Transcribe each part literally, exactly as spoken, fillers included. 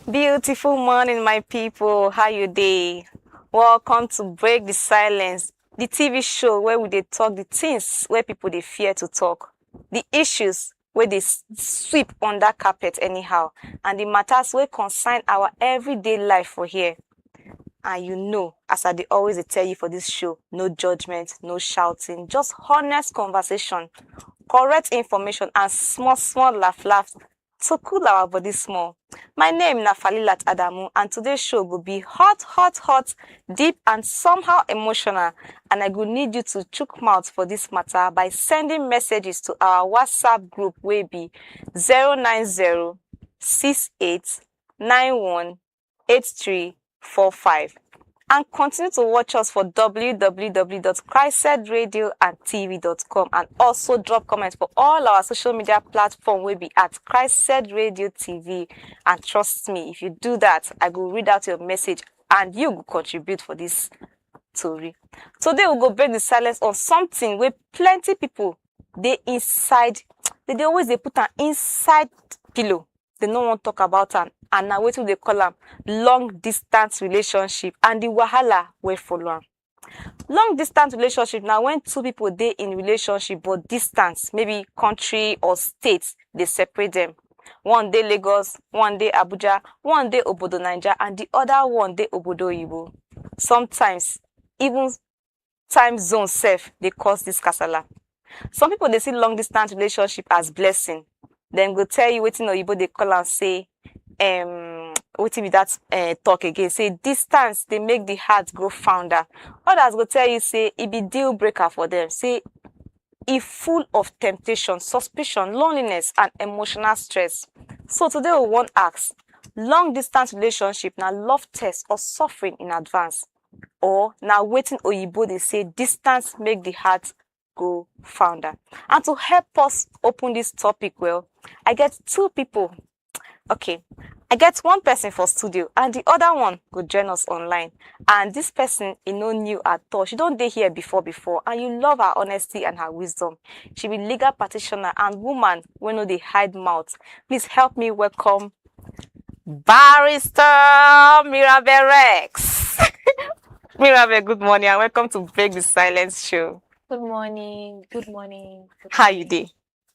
Beautiful morning, my people. How you dey? Welcome to Break the Silence, the T V show where we dey talk the things where people dey fear to talk, the issues where they s- sweep under carpet anyhow, and the matters where concern our everyday life for here. And you know, as I dey always dey tell you for this show, no judgment, no shouting, just honest conversation, correct information, and small, small laugh, laugh to cool our body small. My name na Falilat Adamu, and today's show go be hot, hot, hot, deep, and somehow emotional. And I go need you to chook mouth for this matter by sending messages to our WhatsApp group, wey be zero nine zero six eight nine one eight three four five. And continue to watch us for w w w dot christed radio and t v dot com, and also drop comments for all our social media platform, wey be at Christed Radio T V. And trust me, if you do that, I go read out your message and you go contribute for this story. Today, we go break the silence on something where plenty people dey inside, they dey always dey put am inside pillow. They no wan talk about am, and na wetin they call am long distance relationship and the wahala wey follow am. Long distance relationship na when two people dey in relationship, but distance, maybe country or state, dey separate them. One dey Lagos, one dey Abuja, one dey Obodo Naija, and the other one dey Obodo Oyibo. Sometimes, even time zone sef dey cause this kasala. Some people dey see long distance relationship as blessing. Dem go tell you wetin oyibo dey call am, say, um, wetin be that, uh, talk again? Say distance dey make the heart grow fonder. Others go tell you say e be deal breaker for them. Say e full of temptation, suspicion, loneliness, and emotional stress. So today we wan ask: long distance relationship na love test or suffering in advance, or na wetin oyibo dey say distance make the heart go founder? And to help us open this topic well, I get two people. Okay, I get one person for studio, and the other one go join us online. And this person, e no new at all. She don dey here before, before, and you love her honesty and her wisdom. She be legal practitioner and woman wey no dey hide mouth. Please help me welcome Barrister Mirabel Rex. Mirabel, good morning and welcome to Break the Silence Show. Good morning. Good morning. Good How you morning. Dey?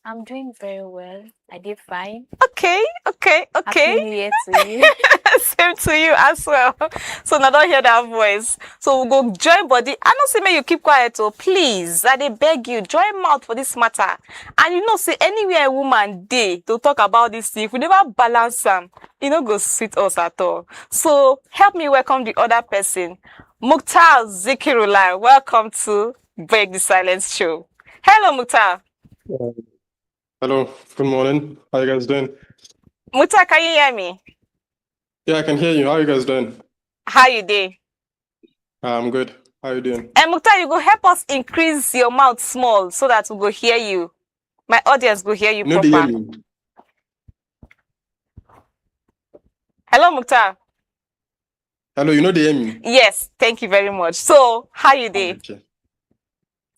I'm doing very well. I dey fine. Okay, okay, Happy okay. New Year to you. Same to you as well. So now don't hear that voice. So we go join body. I don't say make you keep quiet, oh please. I dey beg you, join mouth for this matter. And you know, say anywhere a woman dey to talk about this thing, if we never balance am, e no go sweet us at all. So help me welcome the other person, Mukhtar Zikirullah. Welcome to Break the Silence Show. Hello, Mukhtar. Hello, good morning. How you guys doing? Mukhtar, can you hear me? Yeah, I can hear you. How you guys doing? How you dey? I'm good. How you doing? And Mukhtar, you go help us increase your mouth small so that we go hear you. My audience go hear you You know they hear proper. Me? Hello, Mukhtar. Hello, you know they hear me? Yes, thank you very much. So, how you dey? Okay.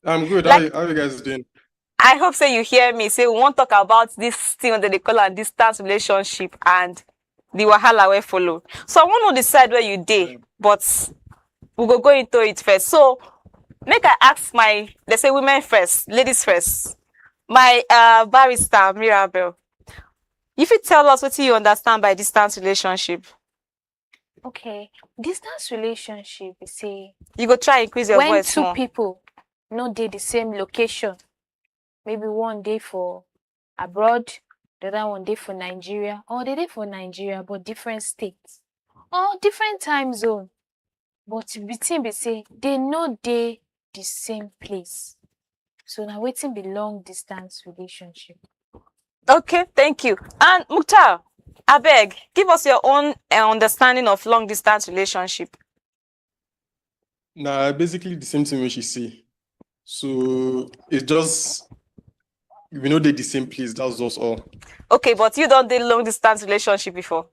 I'm good. How Like, you, how you guys doing? I hope say you hear me. Say we wan talk about this thing that they call a distance relationship and the wahala wey follow. So I wan know the side where you dey, Yeah. But we go go into it first. So make I ask my, let's say, women first, ladies first. My, uh, barrister Mirabel, you fit tell us wetin you understand by distance relationship? Okay, distance relationship be say You go try increase your when voice two more. People no dey the same location, maybe one dey for abroad, the other one dey for Nigeria, or they dey for Nigeria but different states or different time zone. But the thing be say they no dey the same place. So na wetin be long distance relationship? Okay, thank you. And Mukhtar, abeg, give us your own, uh, understanding of long distance relationship. Nah, basically the same thing wey she say. So it's just we no dey the same place. That's just all. Okay, but you don dey long distance relationship before?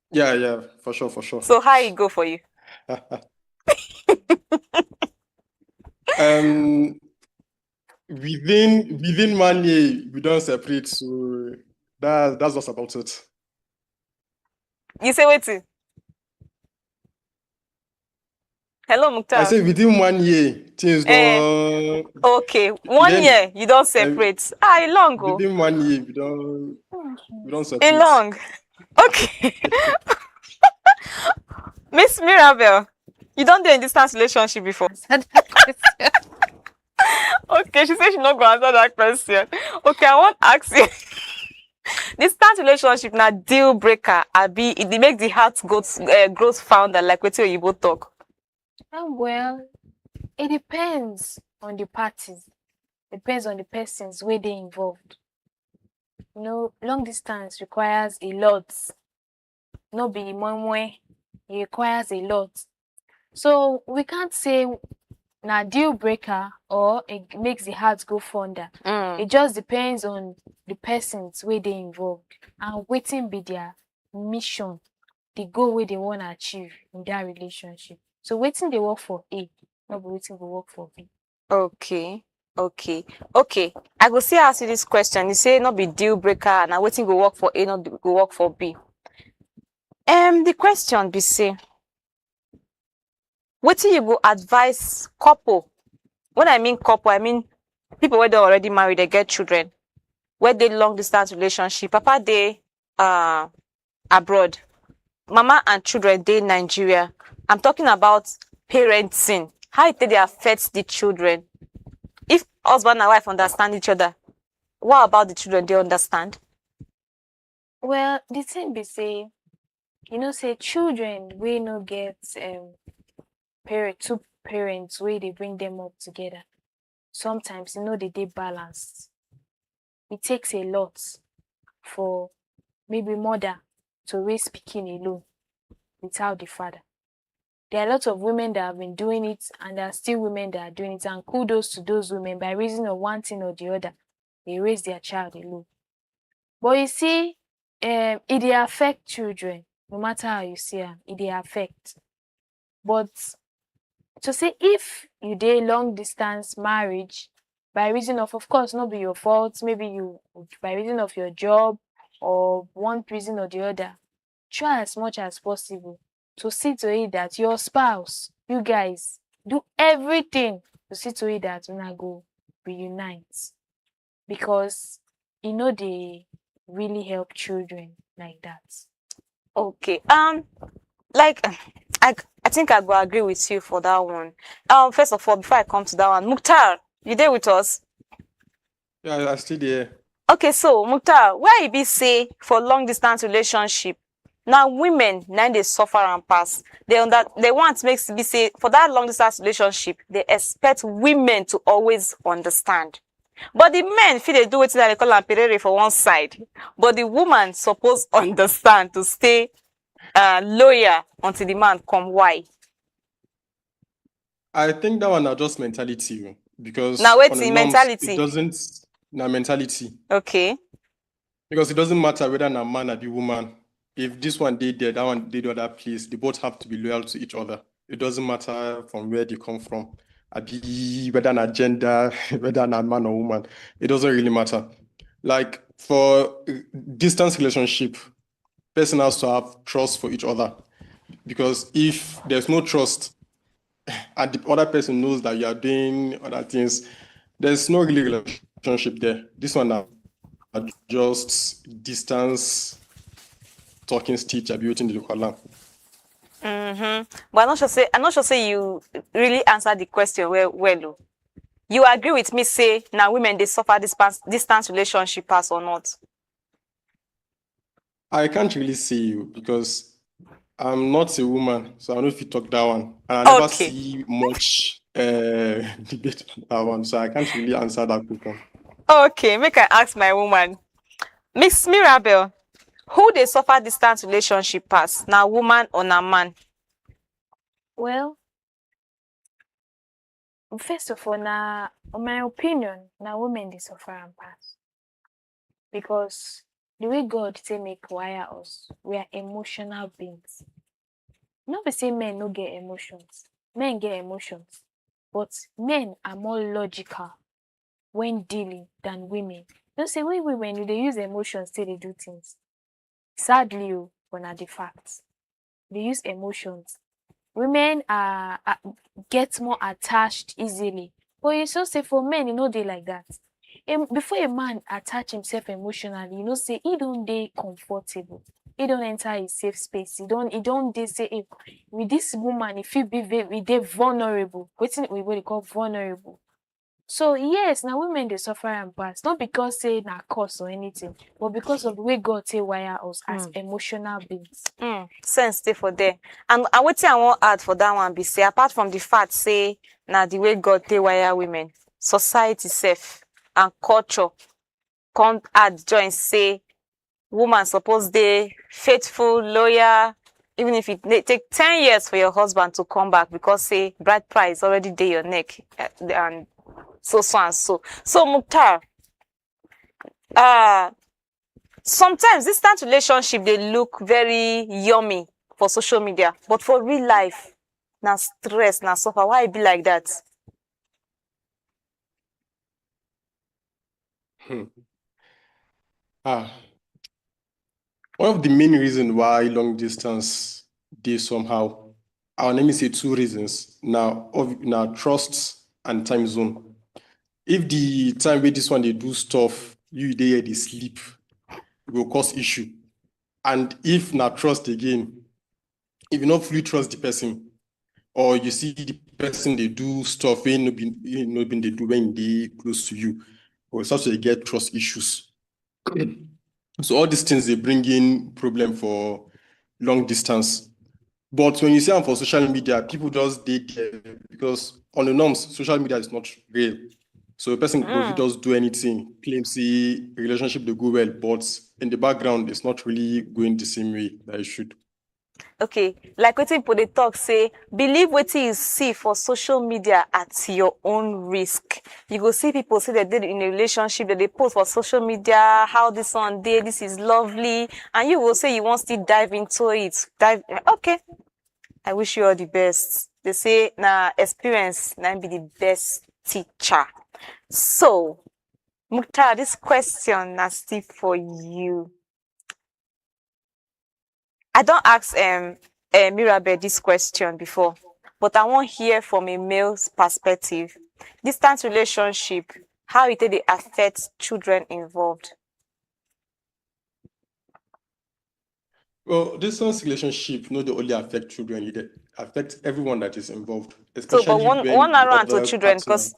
Yeah, yeah, for sure, for sure. So how e go for you? Um, within, within one year, we don separate, so that, that's just about it. You say wetin? Hello, Mukhtar. I say within one year, things eh, don't. Okay, one then, year you don't separate. Ah, e long o. Within one year, we don't, we don't separate. E long. Okay. Miss Mirabel, you don't do a distance relationship before? Okay, she said she not gonna answer that question. Okay, I want to ask you. Distance relationship na deal breaker, abi e dey make the heart go uh, growth founder like wetin oyibo talk? Ah, well, it depends on the parties, depends on the persons where they involved. You know, long distance requires a lot. No be moimoi, it requires a lot. So we can't say na deal breaker or it makes the heart go fonder. Mm. It just depends on the persons where they involved and waiting be their mission, the goal where they want to achieve in that relationship. So waiting they work for A, not waiting go work for B. Okay, okay, okay. I go still ask you this question. You say not be deal breaker, and waiting go work for A, not go work for B. Um, the question be say, wetin you go advise couple? When I mean couple, I mean people where they already married, they get children, where they long distance relationship. Papa they uh abroad, mama and children dey Nigeria. I'm talking about parenting, how it take dey affect the children. If husband and wife understand each other, what about the children? They understand? Well, the thing be say, you know say children wey no get um parent two parents wey dey bring them up together, sometimes e no dey dey balanced. It takes a lot for maybe mother to raise pikin alone without the father. There are a lot of women that have been doing it, and there are still women that are doing it, and kudos to those women. By reason of one thing or the other, they raise their child alone. But you see, um, it dey affect children, no matter how you see am, it dey affect. But to say if you dey long distance marriage, by reason of, of course, not be your fault, maybe you, by reason of your job or one reason or the other, try as much as possible to see to it that your spouse, you guys, do everything to see to it that una go reunite, because e no dey really help children like that. Okay. Um, like, I, I think I go agree with you for that one. Um, first of all, before I come to that one, Mukhtar, you there with us? Yeah, I still there. Okay, so Mukhtar, why e be say for long distance relationship, now women now they suffer and pass. They under, they want make be say for that long distance relationship, they expect women to always understand. But the men feel they do wetin they call am perere for one side, but the woman suppose understand to stay uh, loyal until the man come. Why? I think that one na just mentality o, because Na on wetin the norms, mentality? It doesn't na mentality. Okay. Because it doesn't matter whether na man abi woman. If this one dey there, that one dey the other place, they both have to be loyal to each other. It doesn't matter from where they come from. Abi whether na gender, whether na man or woman, it doesn't really matter. Like for uh, distance relationship, person has to have trust for each other. Because if there's no trust, and the other person knows that you are doing other things, there's no really relationship there. This one now are just distance talking stage abi wetin dey call am. Mm-hmm. But I'm not sure say I'm not sure say you really answer the question well well. Oh. You agree with me say now women they suffer distance distance relationship pass or not? I can't really say you because I'm not a woman, so I don't fit talk that one. And I never Okay. See much uh, debate on that one, so I can't really answer that question. Okay, make I ask my woman. Miss Mirabel, who they suffer distance relationship pass? Now woman or now man? Well, first of all, na on my opinion, na women dey suffer am pass, because the way God take make wire us, we are emotional beings. No be say men no get emotions, men get emotions, but men are more logical when dealing than women. You know say we women we dey use emotions take dey do things. Sadly o, but na the fact. They use emotions. Women are, are get more attached easily. But you so say for men, you know they like that. Em- before a man attach himself emotionally, you know say he don't dey comfortable. He don't enter his safe space. He don't he don't dey say, hey, with this woman, if you be very dey vulnerable. Wetin we what they call vulnerable. So yes, now women they suffer and pass, not because say na cause or anything, but because of the way God say wire us as emotional beings. Mm, sense stay for there. And, and wetin I wan add for that one be say, apart from the fact say na the way God take wire women, society self and culture come add join say woman suppose dey faithful, loyal, even if it ne- take ten years for your husband to come back, because say bride price already dey your neck, eh, and so so and so. So Mukhtar, uh sometimes distant relationship dey look very yummy for social media, but for real life na stress, na suffer. Why e be like that? Hmm. Ah, one of the main reasons why long distance dey somehow, I wan let me say two reasons. Now, of now trust and time zone. If the time where this one they do stuff, you dey here they sleep, it will cause issue. And if na trust again, if you not fully trust the person, or you see the person they do stuff wey no been wey no been they do when they close to you, or such they get trust issues. So all these things they bring in problem for long distance. But when you see am for social media, people just dey there because on the norms, social media is not real. So a person go fit Mm. just do anything, claim say relationship they go well, but in the background, it's not really going the same way that it should. Okay, like wetin people dey talk say, believe wetin you see for social media at your own risk. You go see people say they dey in a relationship, that they post for social media how this one dey, this is lovely, and you go say you wan still dive into it. Dive, okay. I wish you all the best. They say na experience na be the best teacher. So, Mukhtar, this question na still for you. I don't ask um, uh, Mirabe this question before, but I want hear from a male's perspective. Distance relationship, how it dey affect children involved? Well, distance relationship not only affect children, it affects everyone that is involved, So, but especially one when one the narrow and to other children, partner. Because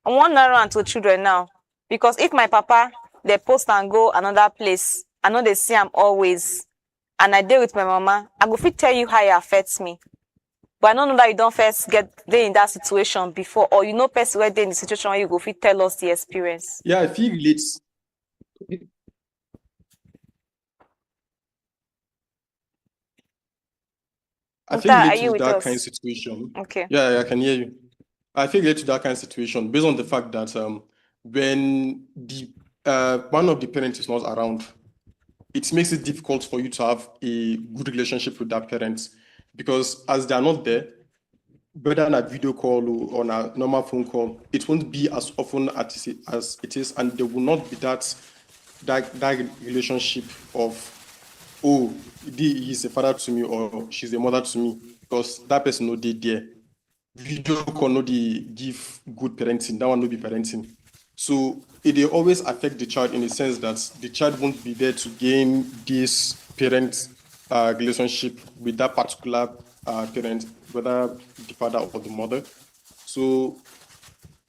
one narrow and to children now, because if my papa they post and go another place, I know they see am always, and I dey with my mama, I go fit tell you how it affects me. But I don't know that you don't first get dey in that situation before, or you know person where they in the situation where you go fit tell us the experience. Yeah, I feel relate. I feel Mukhtar, are relate you to with that kind of us? situation. Okay. Yeah, yeah, I can hear you. I feel relate to that kind of situation based on the fact that um, when the uh, one of the parents is not around, it makes it difficult for you to have a good relationship with that parent because as they are not there, whether on a video call or on a normal phone call, it won't be as often as it, as it is, and there will not be that that that relationship of oh, the, he's a father to me or she's a mother to me because that person no dey there. Video call no dey give good parenting. That one no be parenting. So it dey always affect the child in the sense that the child won't be there to gain this parent uh, relationship with that particular uh, parent, whether the father or the mother. So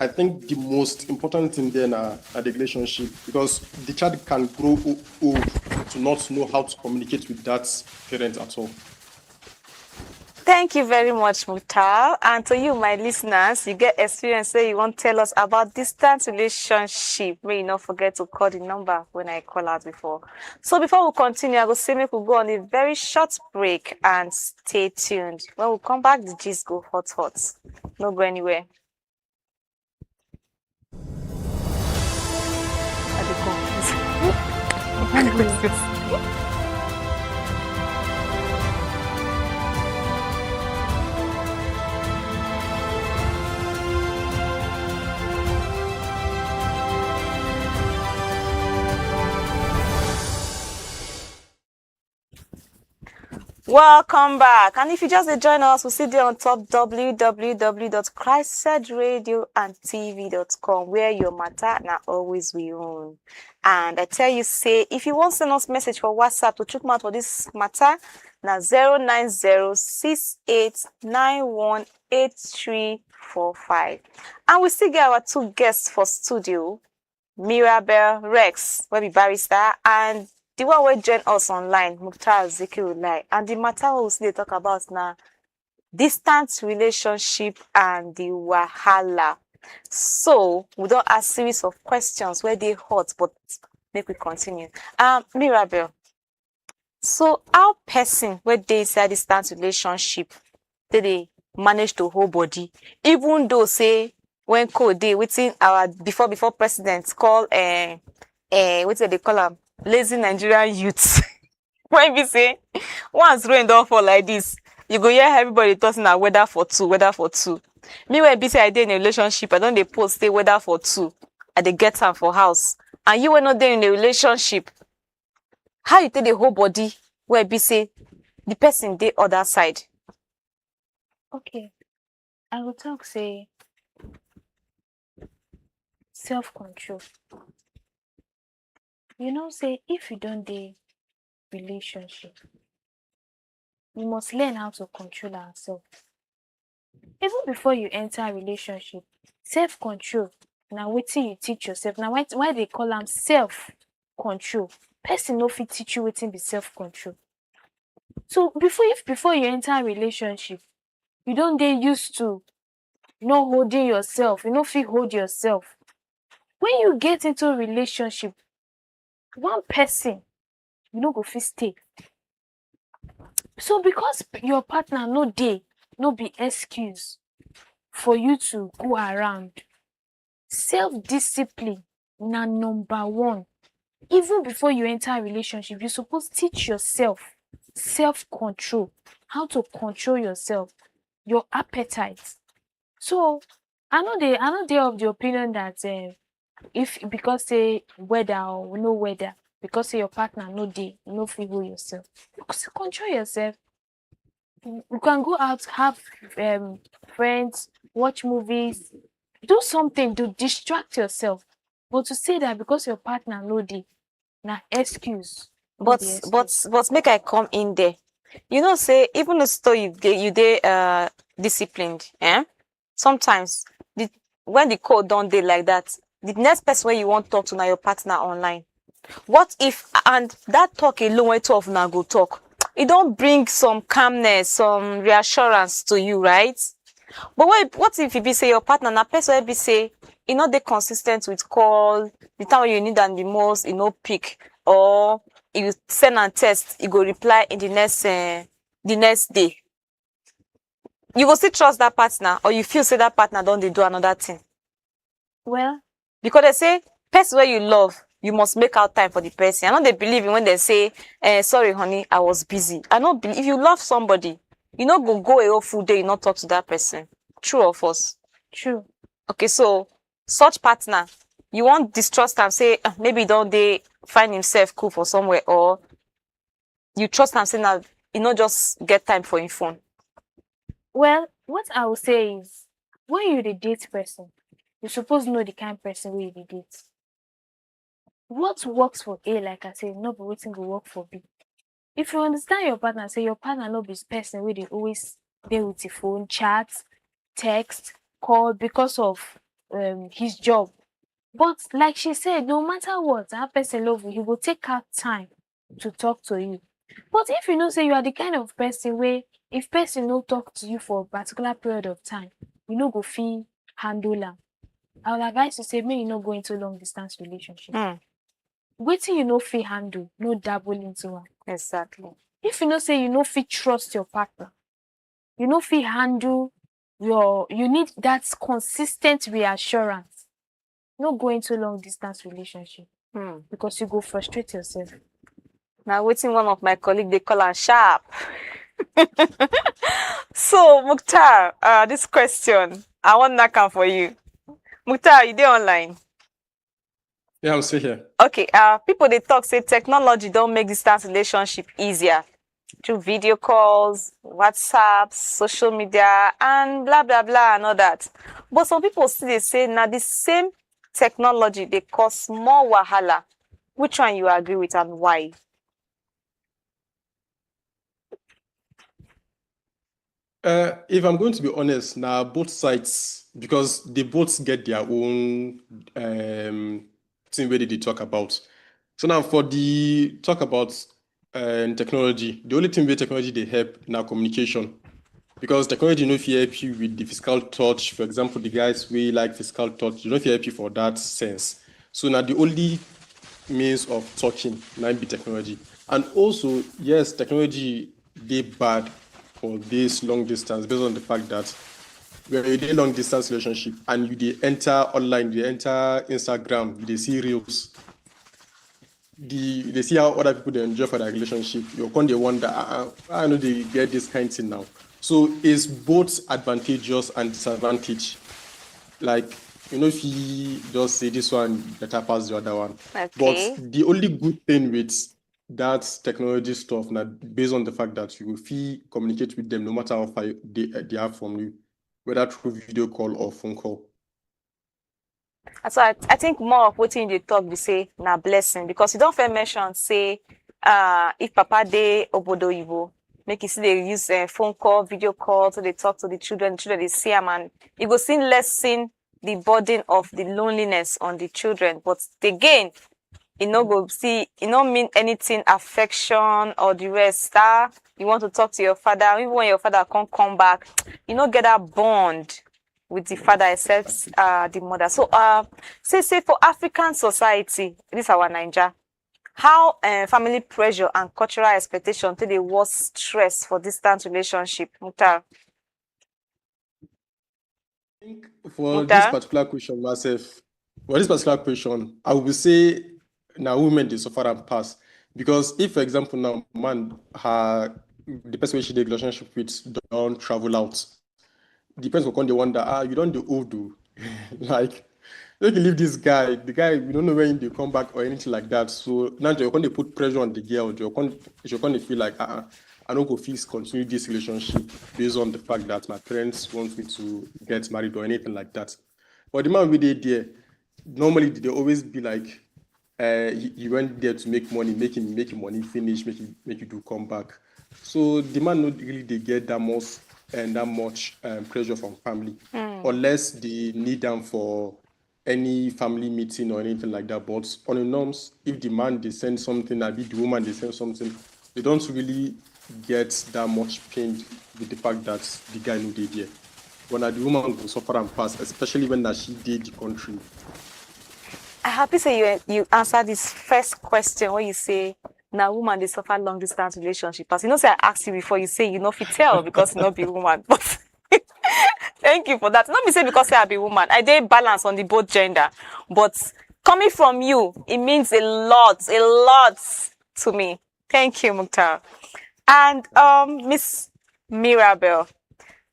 I think the most important thing there na, na the relationship because the child can grow o- old to not know how to communicate with that parent at all. Thank you very much, Mukhtar. And to you, my listeners, you get experience say you wan tell us about distance relationship. May you not forget to call the number when I call out before. So before we continue, I go say make we go on a very short break and stay tuned. When we come back, the gist go hot hot. No go anywhere. I dey come. Welcome back. And if you just dey join us, we still dey on top w w w dot christchurch radio and t v dot com, where your matter na always we own. And I tell you say, if you wan send us message for WhatsApp to chook mouth for this matter, na zero nine zero six eight nine one eight three four five. And we still get our two guests for studio, Mirabel Rex, wey be barrister, and the one wey join us online, Mukhtar Zikirulai. And the matter wey we still dey talk about na distant relationship and the wahala. So we don ask series of questions wey dey hot, but make we continue. Um, Mirabel, so how person wey dey inside distant relationship take dey manage to hold body, even though say when cold dey, wetin our before before president call, eh, eh, wetin dem dey call am, lazy Nigerian youths. Wey be say once rain don fall like this, you go hear everybody talk say na weather for two, weather for two. Me wey be say I dey in a relationship, I don dey post say weather for two, I dey get am for house. And you wey no dey in a relationship, how you take dey hold body wey be say the person dey other side? Okay, I go talk say self control. You know say if you don dey relationship, you must learn how to control ourselves. Even before you enter relationship, self control na wetin you teach yourself. Na why why they call am self control. Person no fit teach you wetin be self control. So before if before you enter relationship, you don dey used to not holding yourself, you no fit hold yourself. When you get into relationship, one person, you no go fit stay. So because your partner no dey, no be excuse for you to go around. Self discipline na number one. Even before you enter relationship, you suppose teach yourself self control, how to control yourself, your appetite. So I no dey I no dey of the opinion that um, if because say weather or no weather, because say your partner no dey, you no fit hold yourself. You go still control yourself. You can go out, have um, friends, watch movies, do something to distract yourself. But to say that because your partner no dey, na excuse. No but be excuse. but but make I come in there. You know say even though you dey you dey uh disciplined, eh, sometimes the when the code don dey like that, the next person wey you wan talk to na your partner online. What if, and that talk alone wey two of una go talk, e don bring some calmness, some reassurance to you, right? But what, what if e be say your partner na person wey be say e no dey consistent with call, the time wey you need am the most, e no pick, or you send am text, e go reply in the next uh, the next day? You go still trust that partner, or you feel say that partner don dey do another thing? Well, Because they say person wey you love, you must make out time for the person. I no dey believe in when they say, eh, "Sorry, honey, I was busy." I no believe. If you love somebody, you no go go a whole full day, you not talk to that person. True or false? True. Okay, so such partner, you wan distrust am, say, "Ah, maybe e don dey find himself cool for somewhere," or you trust am say na e no just get time for him phone? Well, what I will say is, when you dey date person, you suppose know the kind person wey you dey date. What works for A, like I say, no be wetin go work for B. If you understand your partner, say your partner no be person wey dey always dey with the phone, chat, text, call because of um, his job. But like she said, no matter what, that person love you, he go take out time to talk to you. But if you know say you are the kind of person wey, if person no talk to you for a particular period of time, you no go fit handle am. I will advise you say make you no go into long distance relationship. Hmm. Wetin you no fit handle, no dabble into am. Exactly. If you know say you no fit trust your partner, you no fit handle your, you need that consistent reassurance. No go into long distance relationship Hmm. because you go frustrate yourself. Now, waiting one of my colleague, they call her sharp. So, Mukhtar, uh, this question, I want knock am for you. Mukhtar, you dey online? Yeah, I'm still here. Okay, uh, people they talk say technology don't make distance relationship easier. through video calls, WhatsApp, social media, and blah blah blah and all that. But some people still dey say na the same technology dey cause more wahala. Which one you agree with and why? Uh, if I'm going to be honest, now both sides, because they both get their own um thing where they talk about. So now for the talk about uh, technology, the only thing where technology they help now communication, because technology no fit help you with the physical touch. For example, the guys we like physical touch, you know, fit help you for that sense. So now the only means of talking might be technology, and also yes, technology they bad for this long distance based on the fact that when you dey long distance relationship and you dey enter online, you dey enter Instagram, you dey see reels, the they see how other people they enjoy for their relationship. You come dey wonder, ah, ah, I know they get this kind thing now. So it's both advantageous and disadvantage. Like, you know, if you just say this one better pass the other one. Okay. But the only good thing with that technology stuff now, based on the fact that you will feel communicate with them no matter how far they, they are from you, whether through video call or phone call. So I, I think more of wetin you dey talk be say na blessing, because you don first mention say uh if papa dey obodo oyibo, make e still dey use uh, phone call, video call to dey talk to the children, the children dey see am, and e go still lessen the burden of the loneliness on the children. But again, e no go see, e no mean anything, affection or the rest. Ah, you want to talk to your father, even when your father come come back, you no get that bond with the father except uh, the mother. So uh, say say for African society, this our Naija, how uh, family pressure and cultural expectation take dey worse stress for distant relationship, Mukhtar? I think for this Mukhtar? particular question, myself, for this particular question, I would say now women they suffer and pass, because if, for example, now man her the person wey she dey relationship with don't travel out, the person will come dey wonder, ah, you don't do old do like, make you leave this guy. The guy, we don't know when they come back or anything like that. So now you're going to put pressure on the girl. You're going, you're going to feel like, uh-uh, I don't go feel continue this relationship based on the fact that my parents want me to get married or anything like that. But the man we did there, normally they always be like, uh, you, you went there to make money, make him make him money finish, make you make you do come back. So the man not really they get that much and that much um, pressure from family, unless they need them for any family meeting or anything like that. But on the norms, if the man they send something, I be the woman they send something, they don't really get that much pain with the fact that the guy no dey there. But now the woman go suffer and pass, especially when that she did the country. I happy say you you answer this first question when you say now woman they suffer long distance relationship. As you know, say I asked you before, you say you know fit tell because you not be woman. But thank you for that. Not be say because say I be woman, I dey balance on the both gender. But coming from you, it means a lot, a lot to me. Thank you, Mukhtar. And um, Miss Mirabel,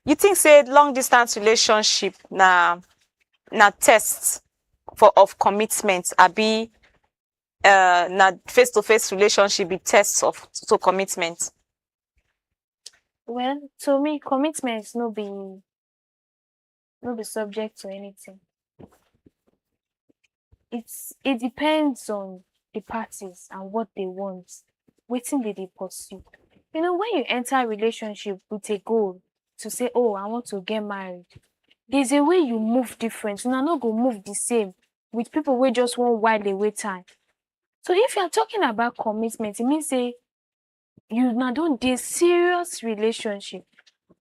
you think say long distance relationship na na test for of commitment, abi uh, na face to face relationship be test of to commitment? Well, to me, commitment no be no be subject to anything. It's it depends on the parties and what they want, wetin they dey pursue. You know, when you enter relationship with a goal to say, oh, I want to get married, there's a way you move different. Una no go move the same with people wey just wan while away time. So if you are talking about commitment, it means say you na don dey serious relationship.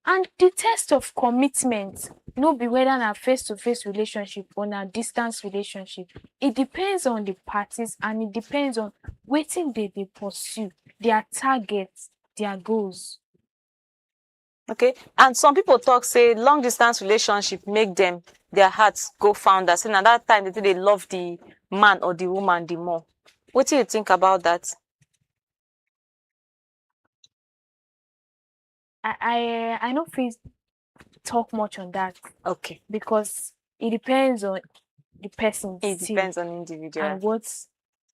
And the test of commitment no be whether na face to face relationship or na distance relationship. It depends on the parties and it depends on wetin they dey pursue, their target, their goals. Okay, and some people talk say long distance relationship make them their hearts go founder. Say na that time they think they love the man or the woman the more. What do you think about that? I I I no fit talk much on that Okay, because it depends on the person it still depends on individual. And what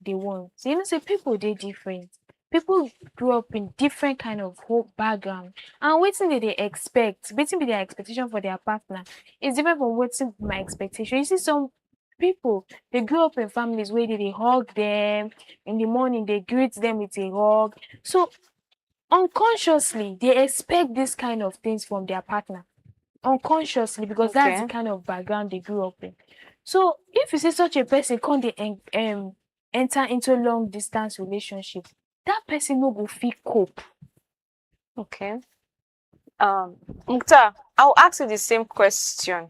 they want. So you know, say people dey different. People grow up in different kind of whole background, and wetin dem dey expect, wetin be their expectation for their partner, is different from wetin be my expectation. You see, some people, they grow up in families where they, they hug them in the morning, they greet them with a hug. So unconsciously, they expect this kind of things from their partner unconsciously, because that's the Okay. kind of background they grew up in. So if you see such a person come dey en- um, enter into long distance relationship, that person no go fit cope. Okay. Um, Mukta, I'll ask you the same question.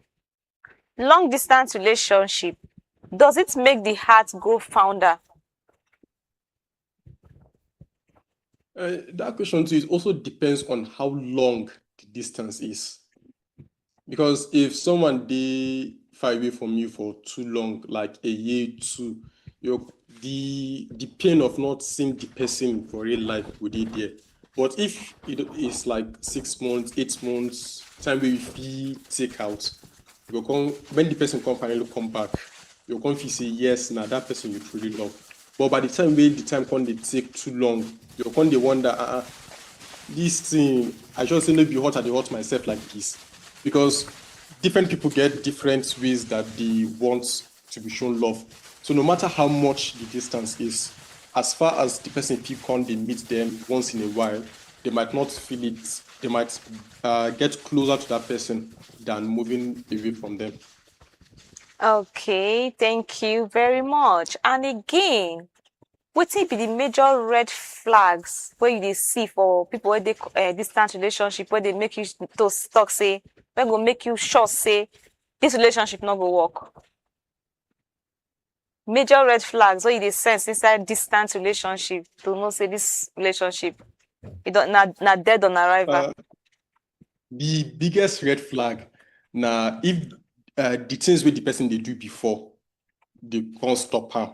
Long distance relationship, does it make the heart grow fonder? Uh, that question too, it also depends on how long the distance is. Because if someone dey far away from you for too long, like a year, two, your the the pain of not seeing the person for real life will dey there. But if it is like six months, eight months, time wey you fit take out, you go come, when the person come finally come back, you go come feel say yes, na that person you truly love. But by the time wey the time come dey take too long, you go come dey wonder, ah, ah, this thing, I just say no be hurt, I dey hurt myself like this. Because different people get different ways that they want to be shown love. So no matter how much the distance is, as far as the person fit come dey meet them once in a while, they might not feel it. They might uh, get closer to that person than moving away from them. Okay, thank you very much. And again, wetin be the major red flags wey you dey see for people wey dey uh, distance relationship, wey dey make you to talk say, wey go make you sure say this relationship no go work? Major red flags wey you dey sense inside distance relationship to know say this relationship, e don, na, na dead on arrival. Uh, the biggest red flag na if uh, the things wey the person dey do before, they can't stop am.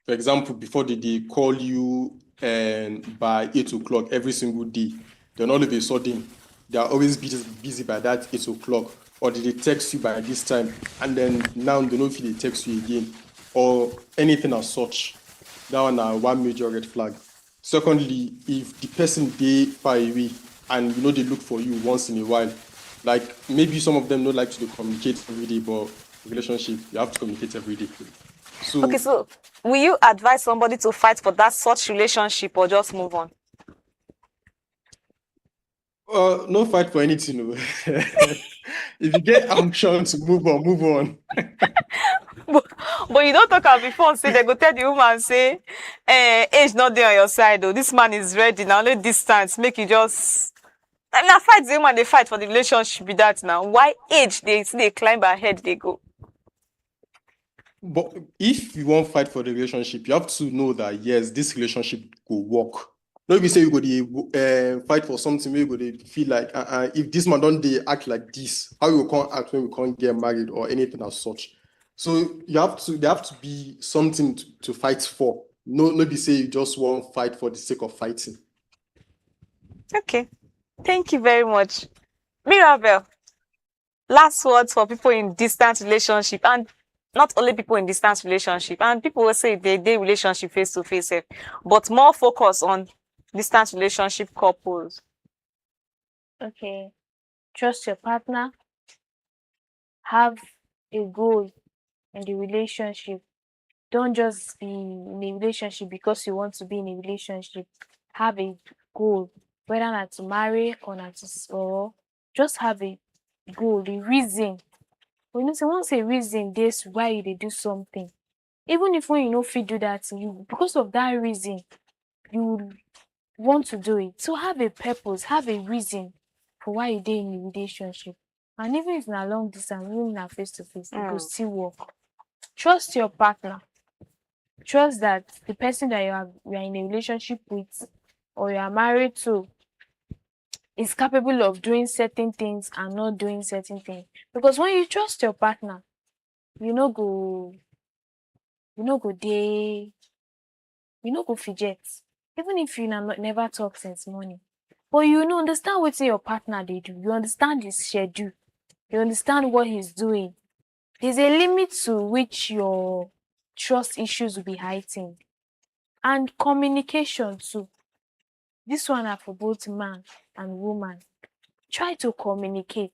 For example, before they, they call you and by eight o'clock every single day, then all of a sudden they are always busy, busy by that eight o'clock, or they, they text you by this time, and then now they no fit dey text you again, or anything as such. That one na one major red flag. Secondly, if the person dey far away and you know they look for you once in a while, like maybe some of them no like to dey communicate every day, but relationship, you have to communicate every day. So Okay, so will you advise somebody to fight for that such relationship or just move on? Uh, no fight for anything. Oh. If you get option to move on, move on. But, but you don talk am before, say they go tell the woman say, eh, age no dey on your side o, this man is ready, na only distance, make you just, na, na fight the woman dey fight for the relationship be that now. Why age dey still dey climb her head dey go? But if you wan fight for the relationship, you have to know that yes, this relationship go work. No be say you go dey uh, fight for something wey you go dey feel like uh, uh, if this man don dey act like this, how you go come act when we come get married or anything as such? So you have to, there have to be something to, to fight for. No, no be say you just wan fight for the sake of fighting. Okay, thank you very much, Mirabel. Last words for people in distant relationship, and not only people in distant relationship, and people wey say they dey relationship face to face sef, but more focus on distant relationship couples. Okay. Trust your partner. Have a goal in the relationship. Don't just be in a relationship because you want to be in a relationship. Have a goal, whether na to marry or na to s- or just have a goal, a reason. But you know say once a reason dey why you dey do something, even if when you no fit do that thing, you, because of that reason, you want to do it. So have a purpose, have a reason for why you dey in a relationship. And even if na long distance, even na face to face, e go Mm. still work. Trust your partner. Trust that the person that you are, you are in a relationship with or you are married to is capable of doing certain things and not doing certain things. Because when you trust your partner, you no go, you no go dey, you no go fidget. Even if you na never talk since morning, but you no understand wetin your partner dey do. You understand his schedule. You understand what he's doing. There's a limit to which your trust issues will be heightened. And communication too. This one na for both man and woman. Try to communicate.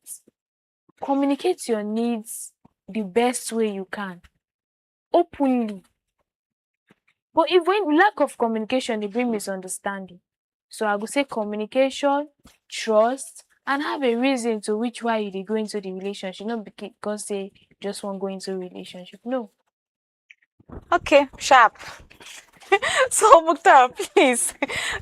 Communicate your needs the best way you can, openly. But if when lack of communication dey bring misunderstanding, so I go say communication, trust, and have a reason to which why you dey go into the relationship, not because say just wan go into relationship. No. Okay, sharp. So, Mukhtar, please,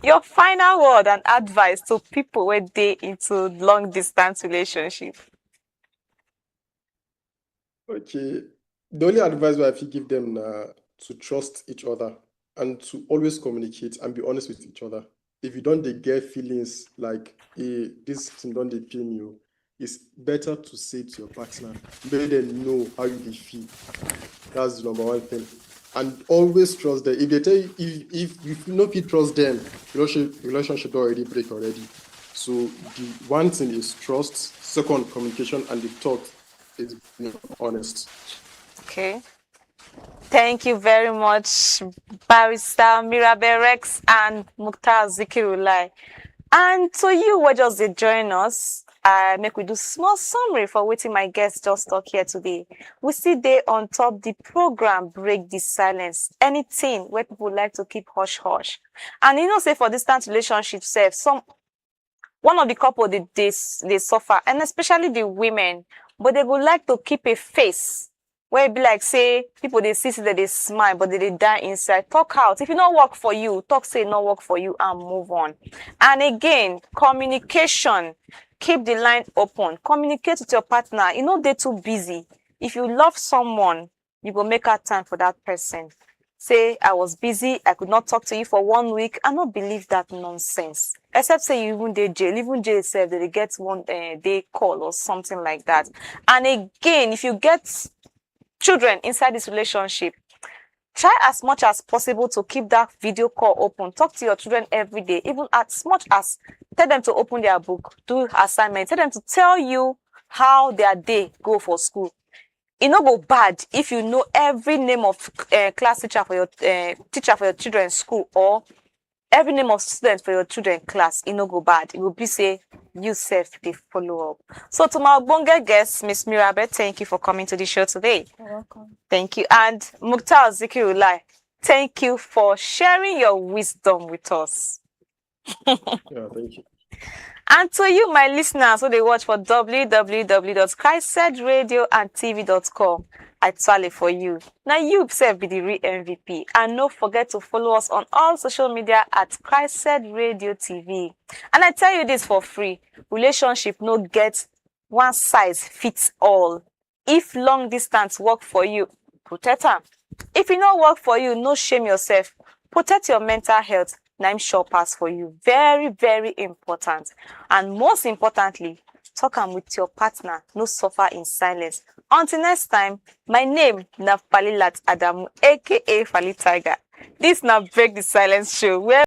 your final word and advice to people wey dey into long distance relationship. Okay. The only advice wey I fit give them na to trust each other and to always communicate and be honest with each other. If you don dey get feelings like, "Hey, this thing don dey pain you," it's better to say to your partner, let them know how you dey feel. That's the number one thing. And always trust them. If they tell you, if, if you no fit trust them, relationship, relationship don already break already. So the one thing is trust, second, communication, and the third is being honest. Okay. Thank you very much, Barrister Mirabe Rex and Mukhtar Zikirulai. And to you wey just dey join us, I make we do small summary for wetin my guests just talk here today. We still dey on top the program Break the Silence. Anything where people like to keep hush hush. And you know say for distant relationship sef, some one of the couple dey dey s- dey suffer, and especially the women, but they go like to keep a face where e be like say people dey see say dem dey smile, but dem dey die inside. Talk out. If e no work for you, talk say e no work for you and move on. And again, communication. Keep the line open. Communicate with your partner. E no dey too busy. If you love someone, you go make out time for that person. Say, "I was busy, I could not talk to you for one week." I no believe that nonsense. Except say you even dey jail. Even jail sef, dem dey get one uh, day call or something like that. And again, if you get children inside this relationship, try as much as possible to keep that video call open. Talk to your children every day, even as much as tell them to open their book, do assignment, tell them to tell you how their day go for school. E no go bad if you know every name of uh, class teacher for your uh, teacher for your children's school, or every name of student for your children class. E no go bad. E go be say you sef dey follow up. So to my ogbonge guest, Miss Mirabe, thank you for coming to the show today. You're welcome. Thank you. And Mukhtar Zikirulai, thank you for sharing your wisdom with us. Yeah, thank you. And to you, my listeners, who dey watch for www.christsedradio and tv.com, I twale for you. Now you sef be the real M V P. And no forget to follow us on all social media at Christ Radio T V. And I tell you this for free, relationship no get one size fits all. If long distance work for you, protect am. If e no work for you, no shame yourself. Protect your mental health. Na im sure pass for you. Very, very important. And most importantly, talk am with your partner. No suffer in silence. Until next time, my name na Falilat Adamu, aka Fali Tiger. This na Break the Silence show, where